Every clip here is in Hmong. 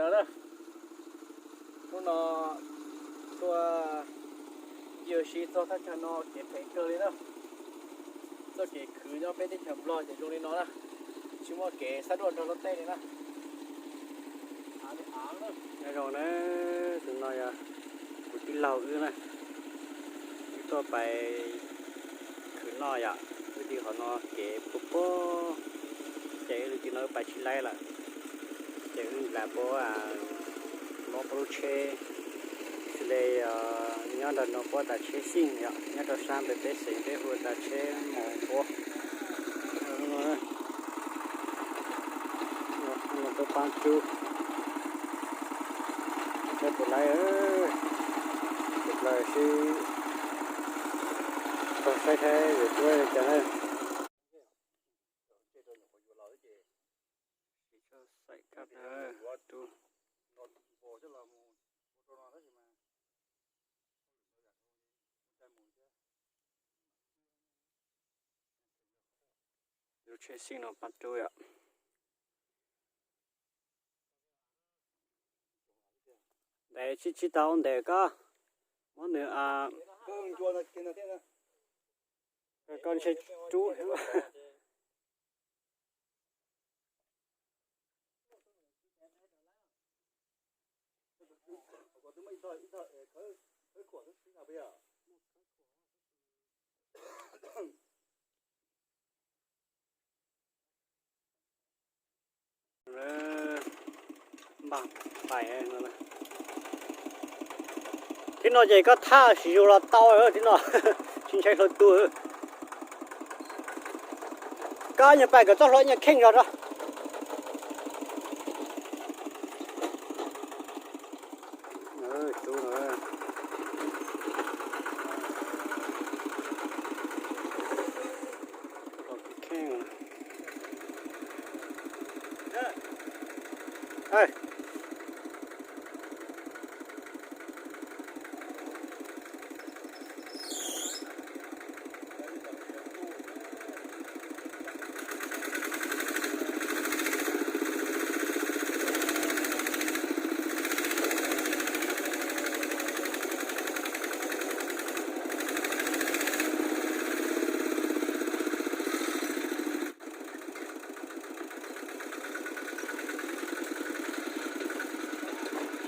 No na, hnub no tuaj ncig ua si txog thaj chaw no kev phem kawg li na. Txoj kev khwv nyob peb teb chaws Nplog ces zoo li no na, tsis muaj kev xab duaj nrog luag tej li na. Nyob zoo na, tus no yog kuv tij laug wb na, wb tuaj pais khwv noj yom, wb tim qhov no kev puag puag, ces wb tim no wb pais tsis laib lawm, ces wb nplaim puab, muab puab lub tsheb, xws li nyob nram no puab tas tsheb xij yom, nyob rau sab npem peb xeev peb hu tas tsheb mus puab. No tuaj paab cub, saib puas laib, puas laib sib, saib saib yuav tuab li cas na. Lub tsheb xij no paab cub yom. Ntev tsis tsis tau ntev koj, muab nws, koj ntshe cub. Npaj pais. Tib no ces koj thaj sis zug los tau tib no, tsis ntshai hluas tug. Koj nyuag pais kom txoj hlua nyuag kheej zog rau.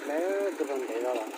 Lawv tus hluas ntev los lawm.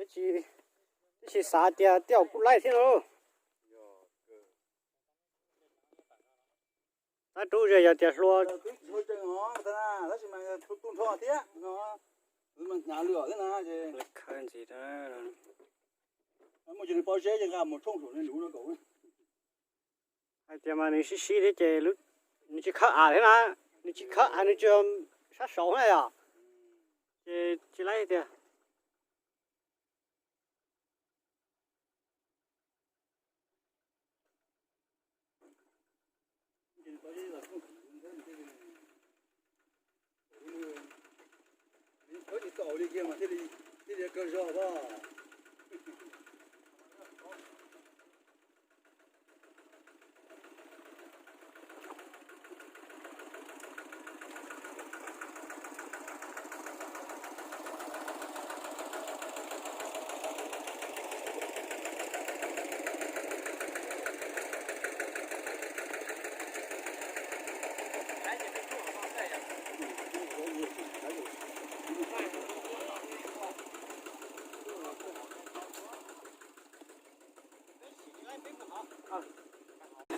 Twb tsis, twb tsis xav tias tej zaum kuj laij thiab lauj. Tab rub ze yog tias hlua. Khawb ntxiv. Hais tias mas nws sib sib thiab ces nws tsis khawb av thiab na, nws tsis khawb av, nws tsis sab saud na yom, ces tsis laij tiag.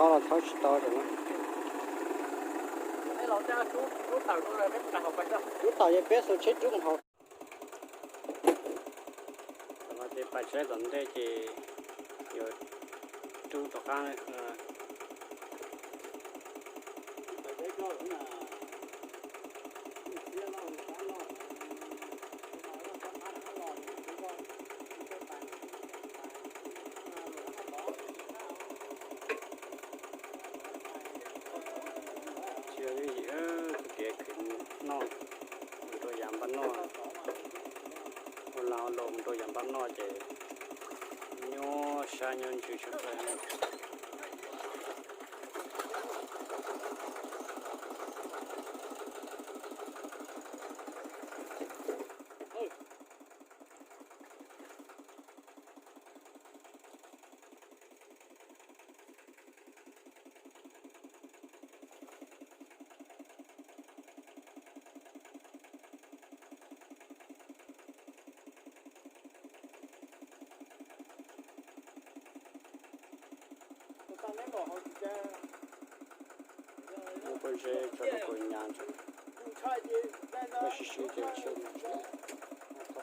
Thauj los thauj tsis tau. Rub tau ces peb xuas tsheb rub mus hauv. Tam no ces pais tsheb tom ntej ces yuav rub tom qab. Tsis yog ib yim, tus kev khwv noj mus rau yav npaj noj, ua lag ua luam mus rau yav npaj noj ces nyuaj sab nyuaj ntsws tshaj plaws. Muaj pob zeb tso rau kuv nyas ntsis, muaj sib sib ces tsheb mus tsis tau,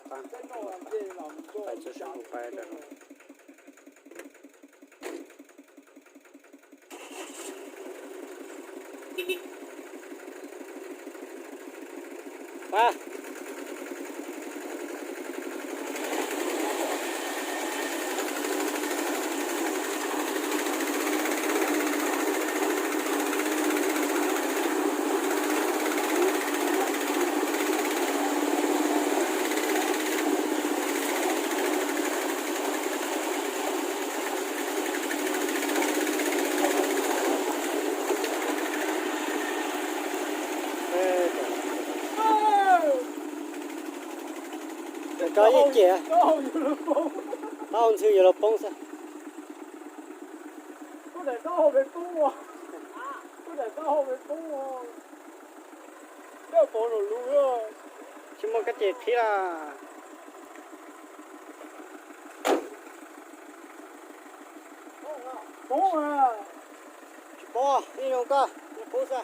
thauj qab, pais txog sab hauv pais rau. Rov yeej ciaj, taub hau ntxhw yuav los poob xwb. Tsis muaj kab ces qhib lawm. Tsis paub, yeej zoo koj, yeej qub xwb.